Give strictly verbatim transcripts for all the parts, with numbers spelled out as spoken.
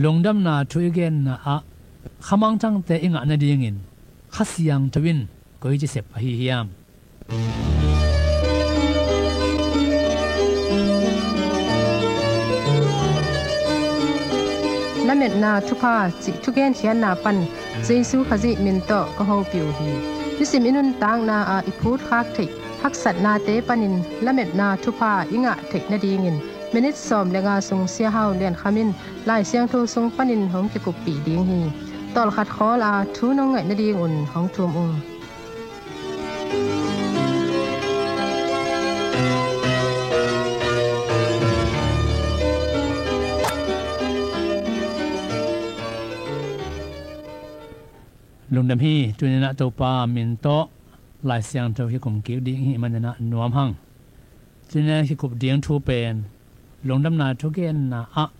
Lungdamna thu i genna ah khamangthangte i ngah nadingin Kha Siangtho in koici sep ahi hiam? Lametna thupha cih thugenkhiatna pan Jesu Khazih min tawh ka hopih uh hi. Nisim i nuntakna ah i phutkhak theih haksatnate panin lametna thupha i ngah theih nadingin minit sawm le nga sung Sia Hau Lian Kham in Lai Siangtho sung panin hong kikuppih ding hi. Tawlkhat khawl a thu nong ngaih nadingun hong thum ung. Lungdam hi. Tuni-in ah Topa min tawh Lai Siangtho kikum kik ding i hih manin ah nuam hang. Tuni-in ah kikup ding thu pen lungdamna thugenna ah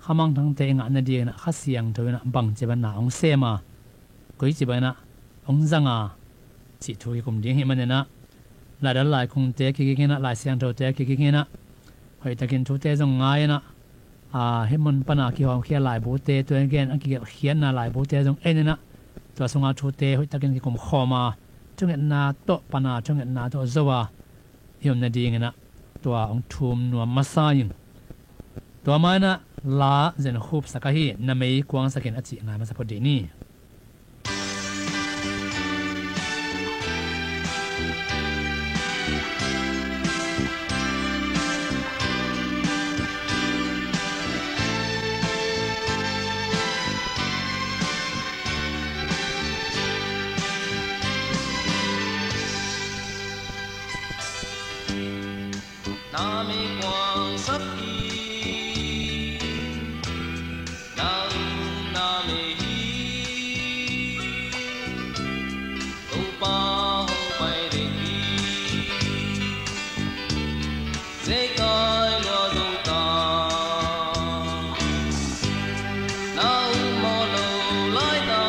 khamangthangte i ngah nadingin ah Kha Siangtho in ah bangci bangin ah hong sem a, koici bangin ah hong zang a cih thu kikum ding i hih manin ah laidal laikhungte kigingin ah, Lai Siangthote kigingin ah, hoihtakin thute zong ngai-in ah, aa, hih mun pan a kihawmkhia laibute, tua i gen a kigelhkhiatna laibute zong en in ah, tua sungah thute hoihtakin kikum khawm a, thungetna tawh pan a, thungetna tawh zo a i om nadingin ah tua hong thum nuam masa ing. Tua mah in ah la zen khupsak ahi Na Mei Kuangsak In a cih ngai masa phot dih ni. Na Mei Kuangsak In, na um na mei hi. Topa hong pai ding hi. Zekai lua zo ta. Na um mawh lo lai ta.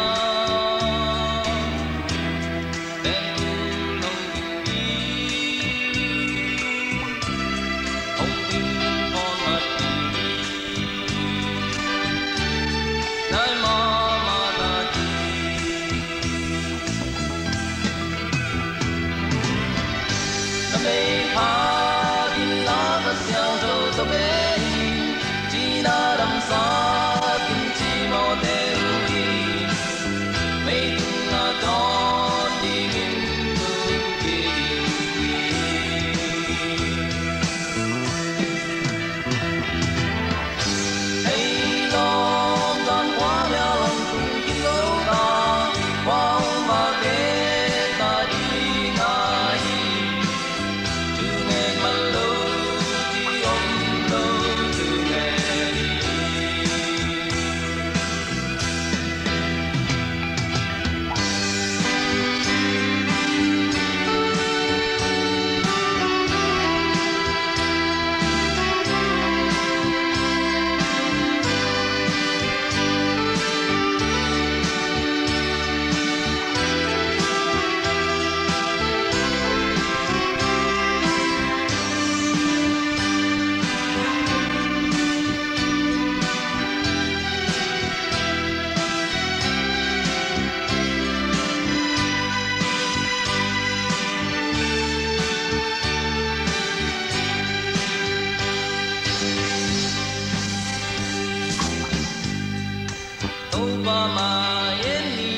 Topa mai en ni,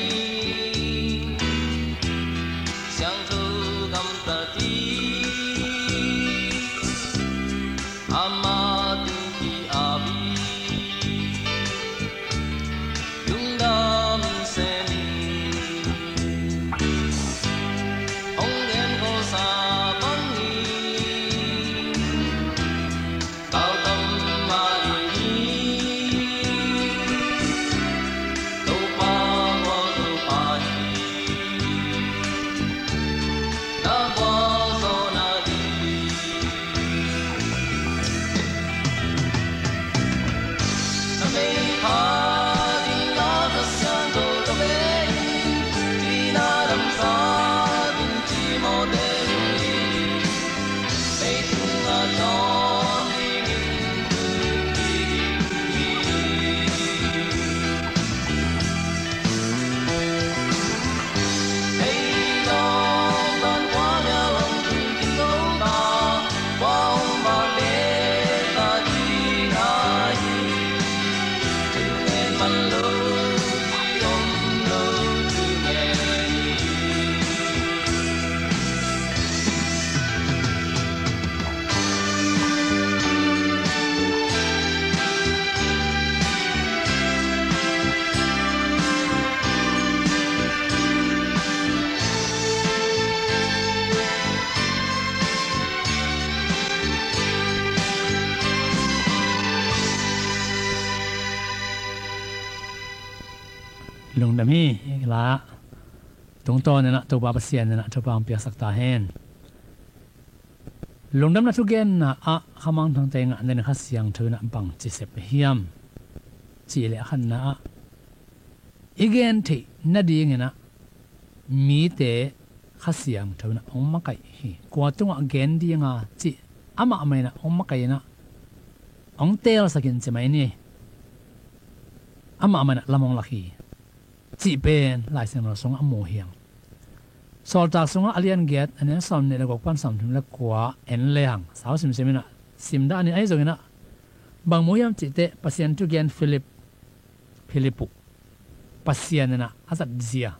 Siangtho gamtat hi, ama tung ki-ap hi, lungdam se ni. Hong gen khawlsa bangin Lungdam hi. La tungtawn in ah Topa Pasian in ah thupha hong piaksak ta hen. Lungdamna thugenna ah Kha Mangthangte ngah nading Kha Siangtho in ah bangci sep hiam cih leh, a khatna ah i gen theih nadingin ah mite Kha Siangtho in ah hong makaih hi. Kua tungah gen dinga cih amah mah in ah hong makaih in ah hong teelsak in ci mai ni. Amah mah in ah lam hong lak hi cih pen Lai Siangtho sungah a mu hi hang. Sawltak sungah a lian giat, a neu sawmnih le guk pan sawmthum le kua en le hang, sau simsim in ah sim dah ni. Ahi zongin ah bang mu hiam cih teh Pasian thu gen Philip, Philip uh Pasian in ah a zat zia.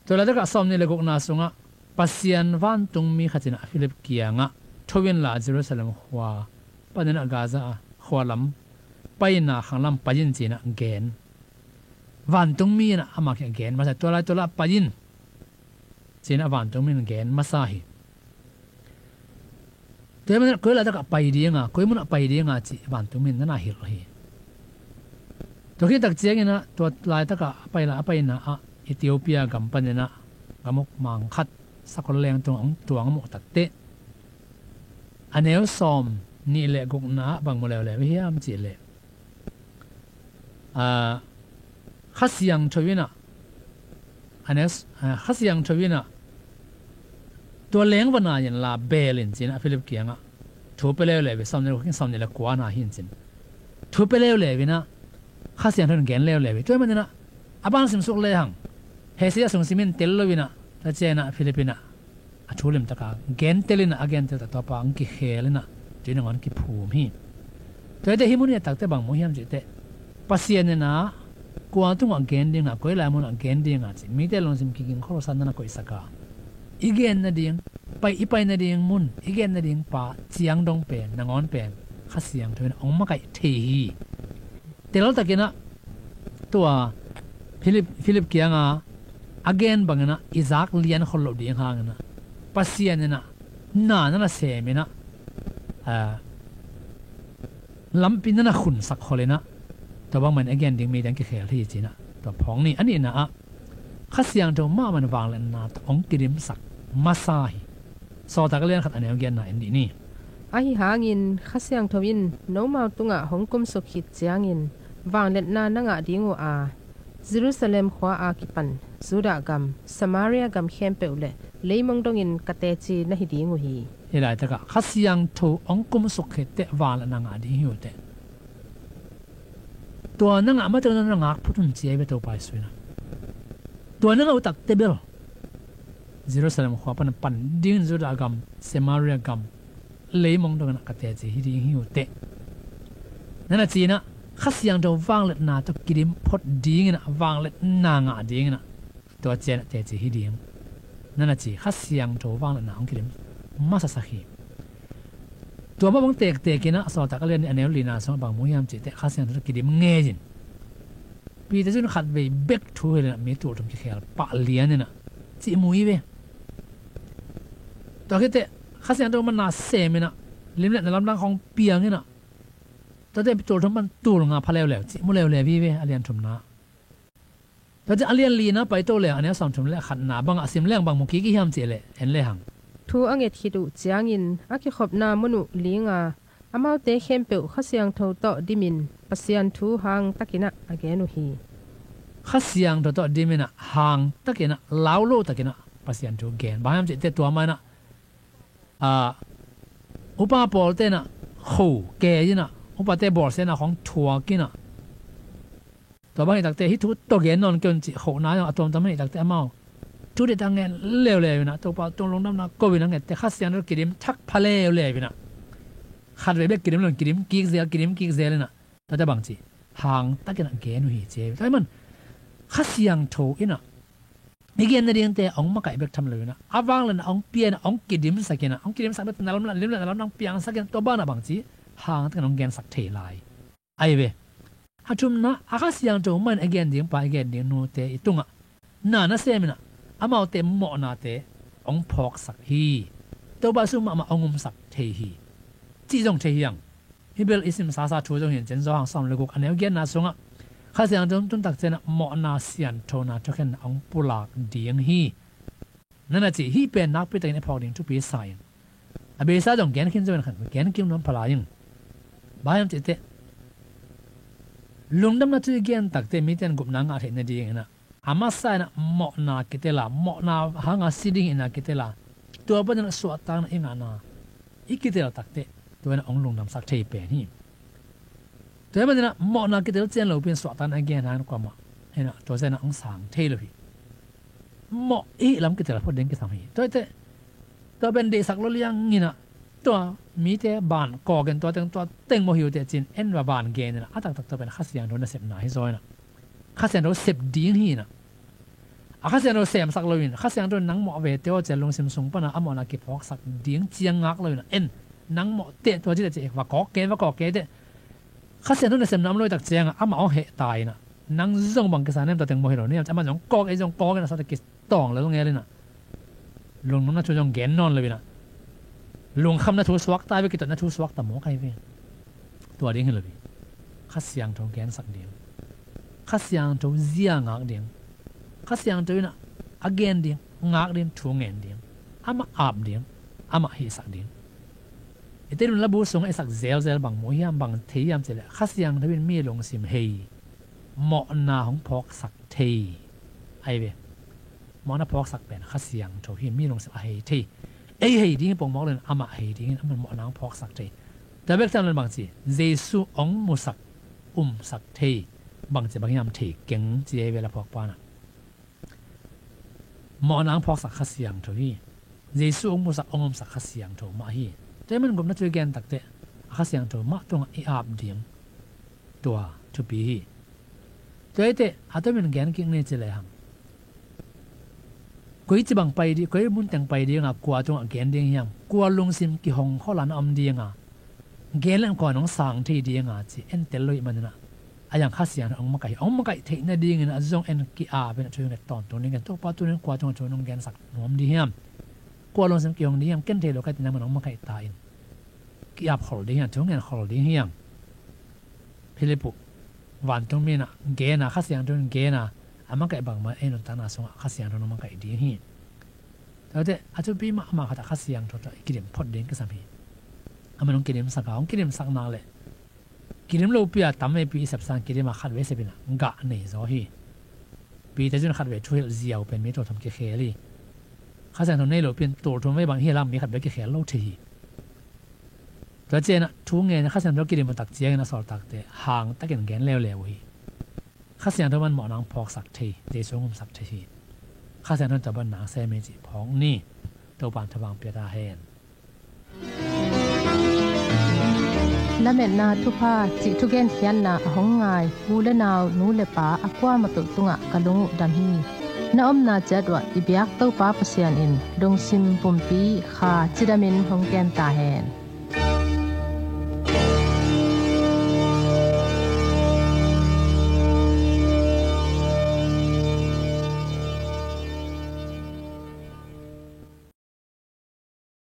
Tua laitakah sawmnih le gukna sungah Pasian vantungmi khat in ah Philip kiangah, "Tho inla Jerusalem khua panin ah Gaza a khua lam pai inla khang lam pai in," ci-in ah gen. Vantungmi in ah ama kiang gen masa, "Tua lai, tua lai pai in," ci-in ah vantungmi in gen masa hi. Tua hi manin ah koi laitakah pai dinga, koi munah pai dinga cih vantungmi in na na hilh hi. Tua khit tak ciangin ah tua laitakah a pai la, a paina ah Ethiopia gam panin ah gam uk mang khat sakol lengtung hong tuang a muh takteh, a neu sawmnih le gukna ah bang mu leuleu hiam cih leh, ah, Kha Siangtho in ah, a neu s-, ah, Kha Siangtho in ah, "Tua leng va nai inla beel in," ci-in ah Philip kiangah thu pia leuleu hi. Sawmnih le guk, sawmnih le kua na hi in cin, thu pia leuleu in ah Kha Siangtho in gen leuleu hi. Tua hi manin ah a ban simsuk le hang, Isaiah sung sim in tel lo in ah, tua ciangin ah Philip in ah a thu limtakin gentel in ah, a gentel tak tua pa hong kikhel in ah tui nangawn kiphum hi. Tua hi teh hih mun ah i et takteh bang mu hiam cih teh, Pasian in ah kua tungah gen dinga, koi lai munah gen dinga cih mite lungsim kiging khol sa na na koihsak a, i gen nading, pai, i pai nading mun, i gen nading pa ciang dong pen, nangawn pen Kha Siangtho in ah hong makaih thei hi. Teltakin ah tua Philip, Philip kiangah a gen bangin ah i zak lian khol loh ding hangin ah Pasian in ah na na na sem in ah, ah, lampi na na khunsak khol in ah, tua bang manin a gen ding mite hong kikhel hi ci-in ah tua phawk ni. A nihna ah Kha Siangtho mahmah in vangliatna tawh hong kidimsak masa hi. Sawltak a lian khat, a neu giatna en dih ni. Ahi hangin Kha Siangtho in nomau tungah hong kumsuk khit ciangin vangliatna na ngah ding uh a, Jerusalem khua a kipan Judah gam, Samaria gam khempeuh le leimong dongin ka teci na hi ding uh hi. Hih laitakah Kha Siangtho hong kumsuk khit teh vangliatna ngah ding hi uh teh, tua na ngah mateng na ngak phut un ci hi ve Topa Jesu in ah. Tua na ngah uh takteh bel Jerusalem khua pan pan dingin Judah gam, Samaria gam, leimong dongin ah ka teci hi ding hi uh teh, na na ci-in ah Kha Siangtho vangliatna tawh kidim phot dingin ah, vangliatna ngah dingin ah tua ciang ah teci hi ding, na na ci, Kha Siangtho vangliatna hong kidim masasak hi. Tua mah bang tektek in ah Sawltak a lian nih, a neu lina sungah bang mu hiam cih teh, Kha Siangtho tawh kidim ngei in, Peter Jesu'n khatvei bek thu hilh in ah mi tul thum kikhel pah lian in ah cih mu hi ve. Tua khit teh Kha Siangtho manna sem in ah limletna lamdang khawng piang in ah, tuate tul thum pan tul nga pha leuleu cih mu leuleu hi ve, a lian thumna. Tua ciang a lian lina paito leng, a neu sawmthum le khatna bangah sim leng bang mu kik i hiam cih leh, en le hang. Thu a nget khit uh ciangin a kikhopna mun uh ling a, amaute khempeuh Kha Siangtho tawh dimin Pasian thu hang takin ah a gen uh hi. Kha Siangtho tawh dimin ah hang takin ah, lau lo takin ah Pasian thu gen. Bang hiam cih teh tua mah in ah, ah, upa pawlte in ah kho kei in ah, upate bawlsiatna khawng thuak in ah, tua bang hi takteh hih thu tawh gen nawn kei un cih khohna a tuamtuam hi takteh amau thu dita ngen leuleu in ah, Topa tung lungdamna ko in ah, a ngette Kha Siangtho kidim thak pha leuleu in ah, khatvei bek kidim lo in kidim kik zel, kidim kik zel in ah, tuate bang ci, hang takin a gen uh hi ci. Tua ahih man Kha Siangtho in ah i gen nadingte hong makaih bek tham lo in ah, a vanglian ah hong pia in ah, hong kidimsak in ah, hong kidimsak bek na lam, limlet na lam hong piangsak in ah, tua banah bangci hang takin hong gensak thei lai. Ahi ve. A thumna, a Kha Siangtho mah in i gen ding pa, i gen ding nute i tungah na nasem in ah, amaute mawhnate hong phawksak hi. Topa Jesu mahmah hong umsak thei hi, cih zong thei hi hang. Hih bel i simsasa thu zong hi in, Johan sawm le guk a neu giatna sungah Kha Siangtho hong tun tak ciangin ah mawhna sianthona thukhenna hong pulak ding hi. Nana cih hih pen nakpi takin i phawk ding thupi sa in, a beisa zong gen khin zo in, khan gen kim nuam pha lai ing. Bang hiam cih teh, lungdamna thu i gen tak teh mite in gupna ngah theih nadingin ah, a masa in ah mawhna kitel a, mawhna hanga si ding hihna kitel a, tua panin ah suahtakna i ngahna i kitel tak teh, tua in ah hong lungdamsak thei pen hi. Tua ahih manin ah mawhna kitel ciang lopi in suahtakna a gen hang kuamah in ah tua ciang ah hong sang thei lo hi. Mawh i hih lam kitel phot ding kisam hi. Tua hi teh, tua pen deihsak lo liang in ah, tua mite ban kawk in tua teng, tua teng mawh hi uh teh ci-in en va ban gen in ah, a taktak tua pen Kha Siangtho nasepna hi zaw in ah, Kha Siangtho sep ding hi in ah, a Kha Siangtho semsak lo in, Kha Siangtho in nang mawh ve teh aw ci-a lungsim sung pan a a mawhna kiphawksak ding ciang ngak lo in ah, en, nang mawh teh tua ci teh ci, va kawk kei, va kawk kei teh, Kha Siangtho nasepna om lo tak ciang ah amah hong heh ta in ah, nang zong bang kisa nem, tua teng mawh hi lo ni, amah zong kawk, ei zong kawk in ah, sa teh kitawng lel ngel in ah, lungdamna thu zong gen nawn lo in ah, lungkhamna thu suakta ve, kitotna thu suakta mawk ahi ve. Tua ding hi lo hi. Kha Siangtho gensak ding, Kha Siangtho zia ngak ding, Kha Siangtho in ah a gen ding, ngak ding, thu ngen ding, amah ap ding, amah hihsak ding. I Tedim labu sungah i sak zelzel bang mu hiam, bang thei hiam cih leh, Kha Siangtho in mi lungsim hei, mawhna hong phawksak thei. Ahi ve. Mawhna phawksak pen Kha Siangtho hi, mi lungsim a hei thei. Ei hei ding hi pongmawk lo in, amah hei ding in, amah mawhna hong phawksak thei. Tua bek tham lo in bangci, Jesu hong musak, umsak thei. Bangci bang hiam thei keng ci, ei ve la phawk pa in ah. Mawhna hong phawksak Kha Siangtho hi. Jesu hong musak, hong umsak Kha Siangtho mah hi. Tua ahih man gupna thu i gen tak teh, a Kha Siangtho mah tungah i ap ding, tua thupi hi. Tua hi teh, a tomin gen kik ni ci lehang, koici bang pai ding, koi mun teng pai ding a, kua tungah gen ding hiam, kua lungsim kihong khol a na om ding a, gen leng kua in hong sang thei ding a, ci en tel lo ahih manin ah, a yang Kha Siangtho hong makaih hi. Hong makaih theih nadingin ah zong en ki-ap in ah thu nget tawntung ding, Topa, tuni in kua tungah thu nong gensak nuam ding hiam, kua lungsim kihong ding hiam, ken thei lo ka hi teh nangman hong makaih ta in, ki-ap khol ding hi hang, thu ngen khol ding hi hang. Philip uh vantungmi in ah gen a, Kha Siangtho in gen a, a makaih bangmah ei nuntakna sungah Kha Siangtho in hong makaih ding hi. Tua teh a thupi mahmah khat ah Kha Siangtho tawh i kidim phot ding kisam hi. Amah in hong kidimsak a, hong kidimsak nak leh kidim lopi a tam veipi i sep sang kidim a, khatvei sep in ah gah nei zaw hi. Peter zong khatvei thuhilh ziau pen mi tul thum kikhel hi. Kha Siangtho nei lopi in tul thum vei bang hilh a mi khatvei kikhel lo thei hi. Tua ciang ah thu ngen, Kha Siangtho kidim uh tak ciangin a sawltakte hang takin gen leuleu uh hi. Kha Siangtho mah in mawhna hong phawksak thei, Jesu hong umsak thei hi. Kha Siangtho in tua bang nang sem hi cih phawk ni. Topa'n thupha hong pia ta hen. Lametna thupha cih thugenkhiatna a hong ngai u le nau, nu le pa a kuamah peuh tungah ka lung uh dam hi. Na omna ciat uah i biak Topa Pasian in lungsim pumpi kha cidamin hong kem ta hen.